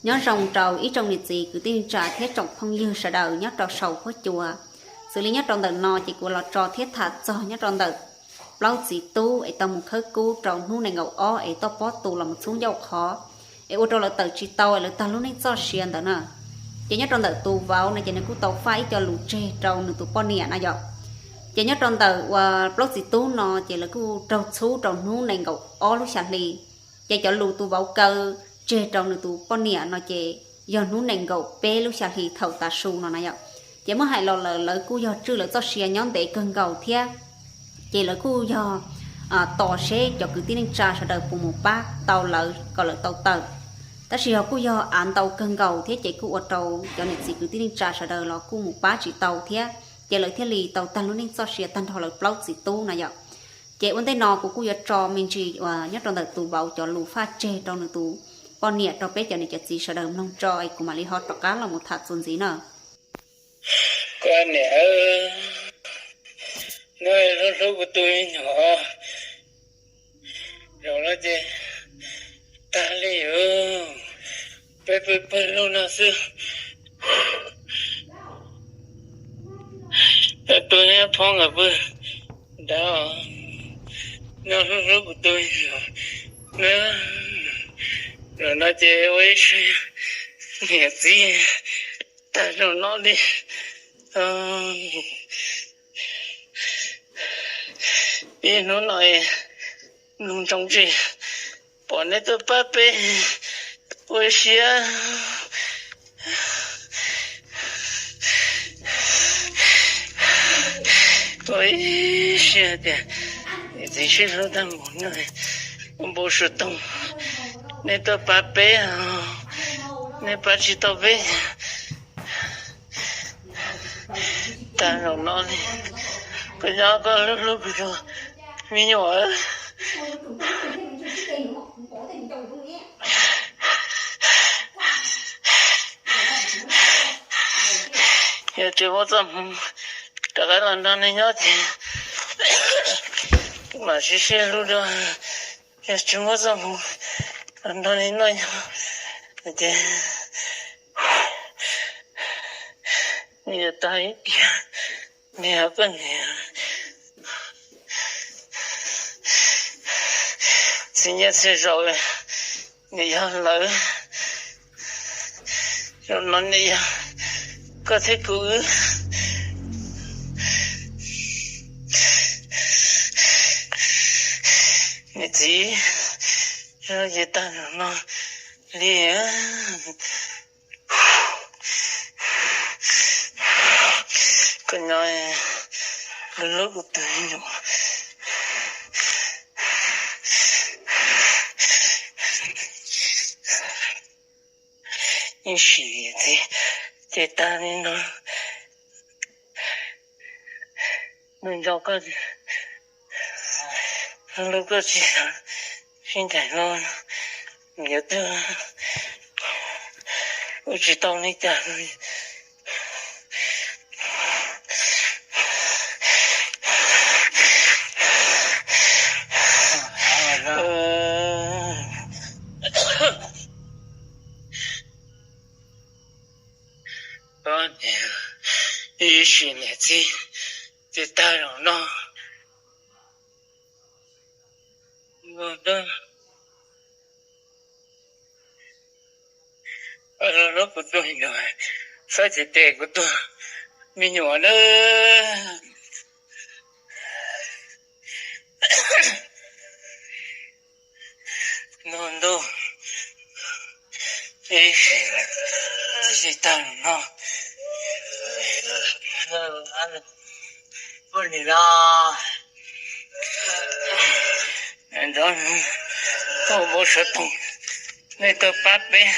Nyob zoo rau ib tsoom niam txiv kwv tij neej tsa thiab tsoom phooj ywg sawv daws nyob rau saum huab cua. Xws li nyob rau ntawm no ces kuv los tso thiab tham txog nyob rau ntawm plaub txiv tub es tau mus khawb kub rau hnub nees nkaum ob es toj pob tu los mus txhub ncauj qhov, es ua rau lawv tawm tsis tau es lawv tag lub neej txoj sia ntawd na. Ces nyob rau ntawm tus vauv no ces nws kuj tau faj ib co lus tseg rau nws tus poj niam na yom. Ces nyob rau ntawm uas plaub txiv tub no ces lawv kuj raug txhub rau hnub nees nkaum ob lub xya hli. Ces cov lus tus vauv kaw tseg rau nws tus poj niam no ces yog hnub nees nkaum peb lub xya hli thaum tav su no na yom. Ces muab hais los lawm lawv kuj yog tswj lawv txoj sia nyob ntev kawg nkaus thiab. Ces lawv kuj yog tos seb cov kwv tij neej tsa sawv daws puas mus pab tau lawv kom lawv tau tawm. Tab sis yog kuj yog av ntau kawg nkaus thiab ces kuj ua rau cov niam txiv kwv tij neej tsa sawv daws los kuj mus pab tsis tau thiab. Ces lawv thiaj li tau tag lub neej txoj sia tag nrho lawv plaub txiv tub na yom. Ces ua ntej no kuv kuj yuav tso me ntsis uas nyob rau ntawm tus vauv cov lus faj tseg rau nws tus poj niam rau peb cov niam cov txiv sawv daws mloog tso es kuv mam li ho rov qab los mus tham txuas ntxiv na. Koj niam, neb hlub hlub kuv tus me nyuam, zaum no ces tag li os, peb pw pawg lug no xwb. Tus neb phob nkawd pw nrad, neb hlub hlub kuv tus me nyuam, zaum no ces ua ib siab niam txiv tag zaum no li. Ib hnub no mloog ntsoov tsis pom neb tuaj pab peb ua siab. Ua ib siab tias niam txiv sib hlub tag mus no, ua npau suav toog neb tuaj pab peb, neb pab tsis tau peb. Tag zaum no li, koj nyob koj hlub hlub kuv tus me nyuam. Yog tsis muaj txoj hmoo rov qab los nrog neb nyob ces mam sib sib hlub dua. Yog tsis muaj txoj hmoo los nrog neb noj nyob ces nws yuav tag ib tiam, nws yog koj niam, txiv nyiaj txiag zaus nws yog lawv, zaum no nws yog koj thiab kuv wb. Niam txiv, yog ces tag zaum no li. Koj nyob hlub hlub kuv tus me nyuam. Ib sim niam txiv ces tag li no. Nws nco koj, hlub koj tsis xav sib ncaim hlo, yuav twg ua tsis tau li cas. Ib sim niam txiv ces tag zaum no. Hlub kuv tus me nyuam, txhob cem tes kuv tus me nyuam nawb. Ntuj ntuj, ib sim tsis tag no. Poj niam los, nrov, tuaj npau suav toog, nej tuaj pab peb.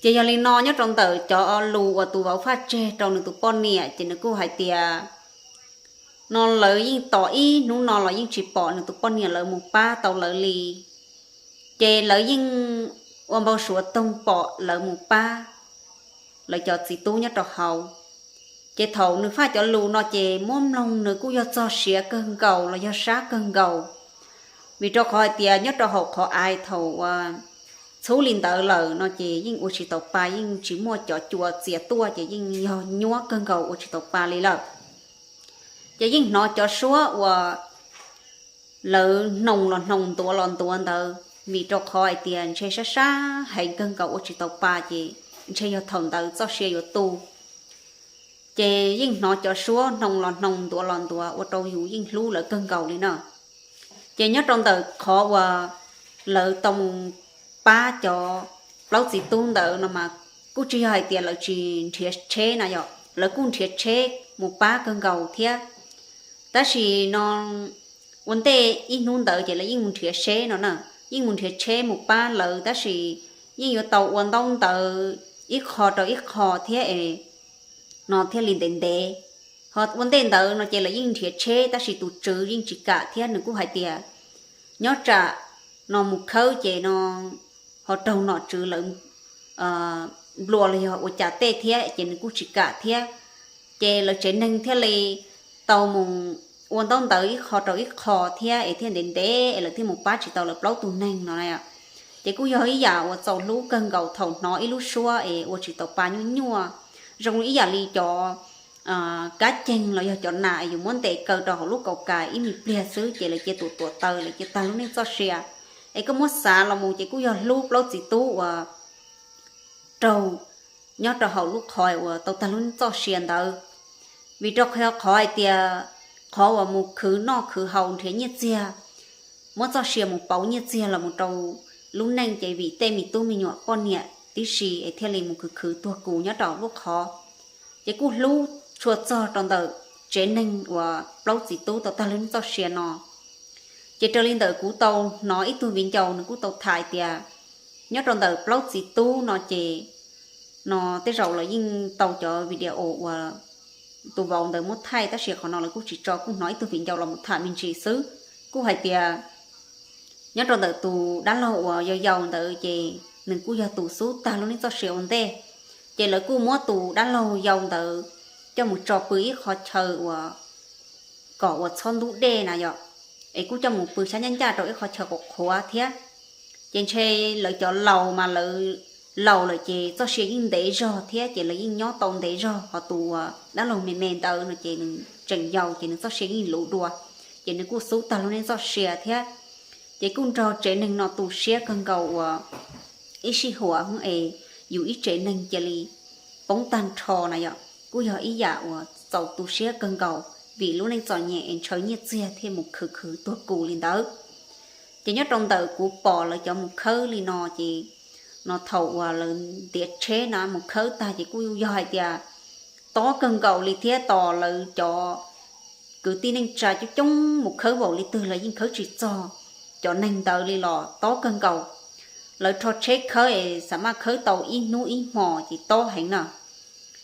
Ces yog li no nyob rau ntawm cov lus uas tus vauv faj tseg rau nws tus poj niam ces nws kuj hais tias no lawv yeej tos ib hnub no los yeej tsis pom nws tus poj niam lawv mus pab tau lawv li. Ces lawv yeej ua npau suav toog pom lawv mus pab lawv cov txiv tub nyob rau hauv. Ces thaum nws faj cov lus no ces muab mloog nws kuj yog txog siav kawg nkaus los yog sab kawg nkaus, vim rau qhov hais tias nyob rau hauv qhov av thaum uas txhub li ntawd lawm no ces yeej ua tsis tau pa, yeej tsis muaj cov cua txias tuaj ces yeej yog nyuab kawg nkaus ua tsis tau pa li lawm. Ces yeej hnov cov suab uas lawv hnoos los hnoos ntuav los ntuav ntawd, vim rau qhov hais tias ntshe sab sab heev kawg nkaus ua tsis tau pa ces ntshe yog thaum ntawd txoj sia yuav tu. Ces yeej hnov cov suab hnoos los hnoos ntuav los ntuav ua rau yus yeej hlub lawv kawg nkaus li na. Ces nyob rau ntawm qhov uas lawv tau mus pab cov plaub txiv tub ntawd no mas kuj tsis yog hais tias lawv tsis nrhiav tsheb na yom, lawv kuj nrhiav tsheb mus pab kawg nkaus thiab. Tab sis no ua ntej ib hnub ntawd ces lawv yeej mus nrhiav tsheb no na, yeej mus nrhiav tsheb mus pab lawv tab sis yeej yuav tau ua ntaub ntawv ib qho rau ib qho thiab es no thiaj li ntev ntev. Ho ua ntej ntawd no ces lawv yeej nrhiav tsheb tab sis tus tswv yeej tsis kam thiab nws kuj hais tias nyob tsam no mus khawb ces no ho raug nom tswv lawv nplua los yog ua cas tej thiab ces nws kuj tsis kam thiab. Ces lawv tsev neeg thiaj li tau mus ua ntaub ntawv ib qho rau ib qho thiab es thiaj ntev ntev es lawv thiaj mus pab tsis tau lawv plaub tug neeg no. Ces kuj yog ib yam uas txaus hlub kawg nkaus thaum hnov ib lub suab es ua tsis tau pa nyuaj nyuaj, zoo ib yam li cov kab ceeg los yog cov nas es yus muab ntes kaw rau hauv lub kaus kas ib me pliag xwb ces lawv cia tuam tuam taw, lawv cia tag lub neej txoj sia. Es koj muab xav los mus ces kuj yog hlub plaub txiv tub uas raug nyob rau hauv lub qhov uas tau tag lub neej txoj sia ntawd. Vim rau qhov hais tias qhov uas mus khwv noj khwv haus nrhiav nyiaj txiag, muab txoj sia mus pauv nyiaj txiag los mus rau lub neej ces vim tej me tub me nyuam poj niam tib si es thiaj li mus khwv khwv tuag kus nyob rau lub qhov. Ces kuj hlub tshua txog rau ntawm tsev neeg uas plaub txiv tub tau tag lub neej txoj sia no. Ces raws li ntawm kuv tau hnov ib tug viv ncaus nws kuj tau tham hais tias nyob rau ntawm plaub txiv tub no ces no tej zaum lawv yeej tau cov video uas tus vauv ntawd muab thaij tab sis qhov no lawv kuj tsis tso, kuj hnov ib tug viv ncaus los mus tham me ntsis xwb. Kuj hais tias nyob rau ntawm tus dab laug uas yau yau ntawd ces nws kuj yog tus xub tag lub neej txoj sia ua ntej. Ces lawv kuj muab tus dab laug yau ntawd coj mus tso pw ib qho chaw uas kom uas txhob ntub dej na yom, es kuj coj mus pw sab ncaj ncaj rau ib qho chaw qhuav qhuav thiab. Ces ntshe lawv cov laus mas lawv laus lawm ces txoj sia yeej ntev zog thiab ces lawv yeej nyob tau ntev zog, ho tus uas dab laug me me ntawd no ces nws tseem yau ces nws txoj sia yeej luv dua, ces nws kuj xub tag lub neej txoj sia thiab. Ces kuj nrog tsev neeg no tu siab kawg nkaus uas ib sij huam es yus ib tsev neeg cia li poob tag nrho na yom, kuj yog ib yam uas txaus tu siab kawg nkaus vim lub neej txom nyem es ntshaw nyiaj txiag thiaj mus khwv khwv tuag kus li ntawd. Ces nyob rau ntawm kuv pom lawv cov mus khawb li no ces no thaum uas lawv ntiav tsheb na mus khawb tag ces kuj yog hais tias tob kawg nkaus li thiab, tos lawv cov kwv tij neej tsa coob coob mus khawb npaum li twg los yeej khawb tsis txog cov neeg ntawd li los tob kawg nkaus. Lawv rho tsheb khawb es xa maj khawb tau ib hnub ib hmos ces tob heev na,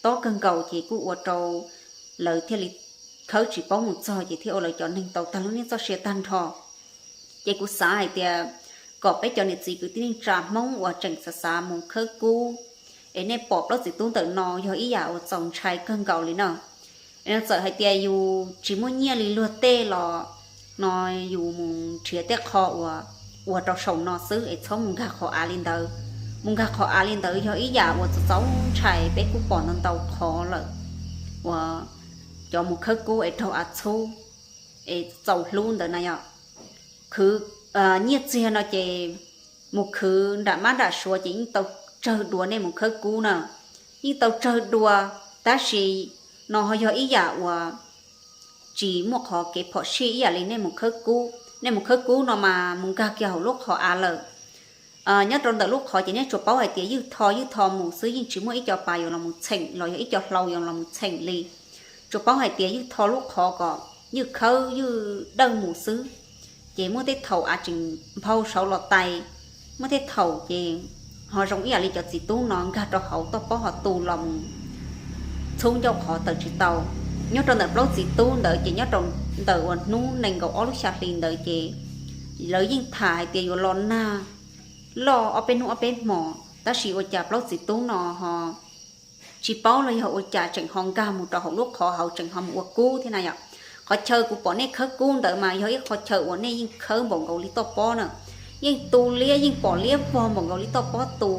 tob kawg nkaus ces kuj ua rau lawv thiaj li khawb tsis paub mus txog ces thiaj ua lawv cov neeg tau tag lub neej txoj sia tag nrho. Ces kuv xav hais tias kom peb cov niam txiv kwv tij neej tsa Hmoob uas tseem xav xav mus khawb kub es nej pom plaub txiv tub ntawm no yog ib yam uas txaus ntshai kawg nkaus li na. Es no txawm hais tias yus tsis muaj nyiaj li luag tej los no yus mus nrhiav tej qho uas ua rau saum no xwb es txhob mus nkag qhov av li ntawd. Mus nkag qhov av li ntawd yog ib yam uas txaus txaus ntshai, peb kuj pom ntau ntau qhov lawm uas cov mus khawb kub es raug av txhub es txaus hlub ntawd na yom. Khwv nyiaj txiag no ces mus khwv nram mab nram suav ces yeej tau tsawg dua nej mus khawb kub na, yeej tau tsawg dua, tab sis no ho yog ib yam uas tsis muaj qhov kev phom sij ib yam li nej mus khawb kub. Nej mus khawb kub no mas mus nkag kiag hauv lub qhov av lawm. Nyob rau ntawm lub qhov ces nej tsuas paub hais tias ywj tho ywj tho mus xwb, yeej tsis muaj ib co pas yuav los mus txheem los yog ib co hlau yuav los mus txheem li. Tsuas paub hais tias ywj tho lub qhov kom ywj khawb ywj dawj mus xwb. Ces muaj tej thaum av tseem nphau saud los tais, muaj tej thaum ces ho zoo ib yam li cov txiv tub no nkag rau hauv toj pob ho tu los mus txhub ncauj qhov tawm tsis tau. Nyob rau ntawm plaub txiv tub ntawd ces nyob rau ntawm uas hnub nees nkaum ob lub xya hli ntawd ces lawv yeej tham hais tias yuav los nag loj ob peb hnub ob peb hmos, tab sis ua cas plaub txiv tub no ho tsis paub los yog ua cas tseem ho nkag mus rau hauv lub qhov hauv tseem ho mus ua kub thiab na yom. Qhov chaw kuv pom nej khawb kub ntawd mas yog ib qhov chaw uas nej yeej khawb npaum nkaus li toj pob na. yeej tu liab, yeej pom liab vog npaum nkaus li toj pob tu,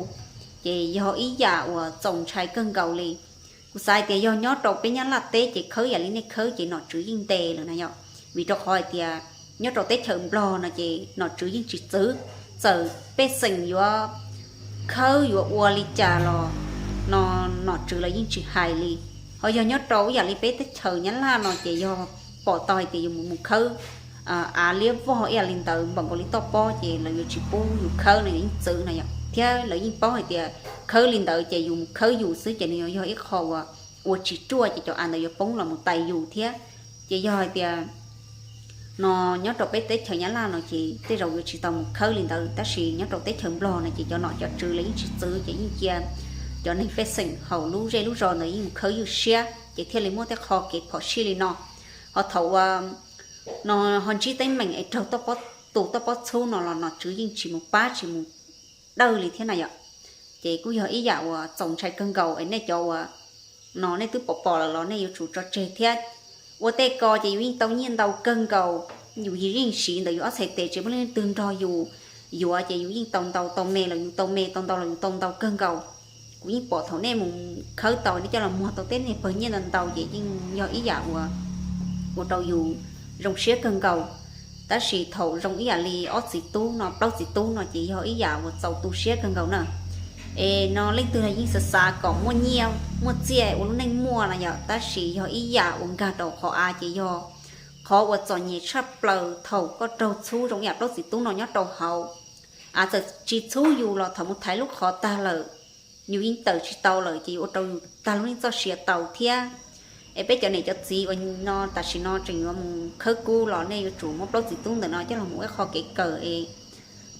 ces yog ib yam uas txaus ntshai kawg nkaus li. Kuv xav hais tias yog nyob rau peb Nyab Laj teb ces khawb yam li nej khawb ces nom tswv yeej ntes lawm na yom. Vim rau qhov hais tias nyob rau teb chaws Nplog no ces nom tswv yeej tsis txwv, txawm pej xeem yuav khawb yuav ua li cas los no nom tswv lawv yeej tsis hais li. Ho yog nyob rau ib yam li peb teb chaws Nyab Laj no ces yog pom tau hais tias yus mus mus khawb av liab vog ib yam li ntawd npaum nkaus li toj pob ces lawv yuav tsis pub yus khawb no, yeej txwv no yom, thiab lawv yeej paub hais tias khawb li ntawd ces yus mus khawb yus xwb ces nws yog ib qho uas ua tsis ruaj ces cov av ntawd yuav poob los mus tais yus thiab. Ces yog hais tias no nyob rau peb teb chaws Nyab Laj no ces tej zaum yuav tsis tau mus khawb li ntawd, tab sis nyob rau teb chaws Nplog no ces cov nom cov tswv lawv yeej tsis txwv ces yeej cia cov neeg pej xeem hauv lub zej lub zos ntawd yeej mus khawb ywj siab ces thiaj li muaj tej qho kev phom sij li no. Ho thaum uas no ho ntsib teeb meem es raug toj pob tu toj pob txhub no los nom tswv yeej tsis mus pab tsis mus dawj li thiab na yom. Ces kuj yog ib yam uas txaus ntshai kawg nkaus es nej cov uas no nej twb pom pom lawm los nej yuav tsum tso tseg thiab. Ua tej ko ces yus yeej tau nyiaj ntau kawg nkaus, yus yeej siv ntawm yus ob txhais tes tsis muaj leej twg nrog yus yuav ces yus yeej tau ntau, tau me los yus tau me, tau ntau los yus tau ntau kawg nkaus. Kuv yeej pom thaum nej mus khawb tau nej coj los muag tau tej niag pawg nyiaj ntau ntau ces yeej yog ib yam uas ua rau yus zoo siab kawg nkaus. Tab sis thaum zoo ib yam li ob txiv tub no plaub txiv tub no ces yog ib yam uas txaus tu siab kawg nkaus na. Es no leej twg los yeej xav xav kom muaj nyiaj muaj txiaj ua lub neej muaj no yom, tab sis yog ib yam uas nkag rau qhov av ces yog qhov uas txom nyem tshaj plaws thaum koj raug txhub zoo ib yam plaub txiv tub no nyob rau hauv. Av txawm tsis txhub yus los thaum mus thaiv lub qhov tag lawm, yus yeej tawm tsis tau lawm ces yuav ua rau yus tag lub neej txoj sia tau thiab. Es peb cov niam cov txiv uas no tam sim no tseem yuav mus khawb kub los nej yuav tsum muab plaub txiv tub ntawm no coj los mus ua ib qho kev kawm es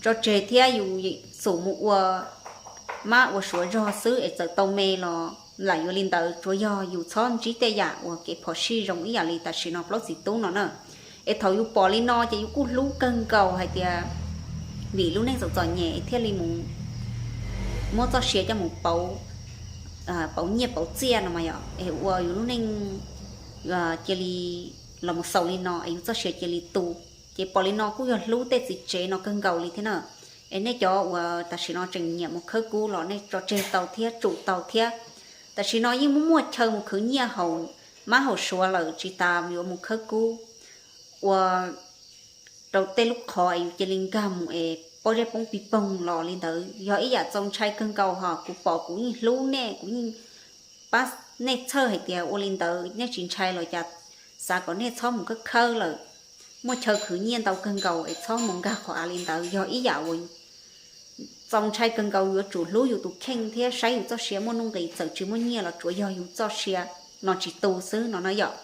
tso tseg thiab yus xum mus ua mab ua suav zog xwb es txawm tau me los lam yuav li ntawd, tsuas yog yus txhob ntsib tej yam uas kev phom sij zoo ib yam li tam sim no plaub txiv tub no na. Es thaum yus pom li no ces yus kuj hlub kawg nkaus hais tias vim lub neej txom txom nyem thiaj li mus muab txoj sia coj mus pauv, pauv nyiaj pauv txiaj no mas yom, es ua yus lub neej cia li los mus xaus li no es yus txoj sia cia li tu. Ces pom li no kuj yog hlub tej txiv tsev no kawg nkaus li thiab na. Es nej cov uas tam sim no tseem nyiam mus khawb kub los nej tso tseg tau thiab tsum tau thiab. Tam sim no yeej muaj muaj chaw mus khwv nyiaj haus mab haus suav lawm, tsis tas yuav mus khawb kub ua rau tej lub qhov es yus cia li nkag mus es pob zeb poob pig poog los li ntawd yog ib yam txaus ntshai kawg nkaus. Ho kuv pom kuv yeej hlub nej, kuv yeej pab nej txhawj hais tias ua li ntawd nej tsis ntshai los cas, xav kom nej txhob mus khawb khawb lawm. Muaj chaw khwv nyiaj ntau kawg nkaus es txhob mus nkag qhov av li ntawd yog ib yam uas txaus ntshai kawg nkaus. Yuav tsum hlub yus tus kheej thiab saib yus txoj sia muaj nuj nqis, txawm tsis muaj nyiaj los tsuas yog yus txoj sia no tsis tu xwb no na yom.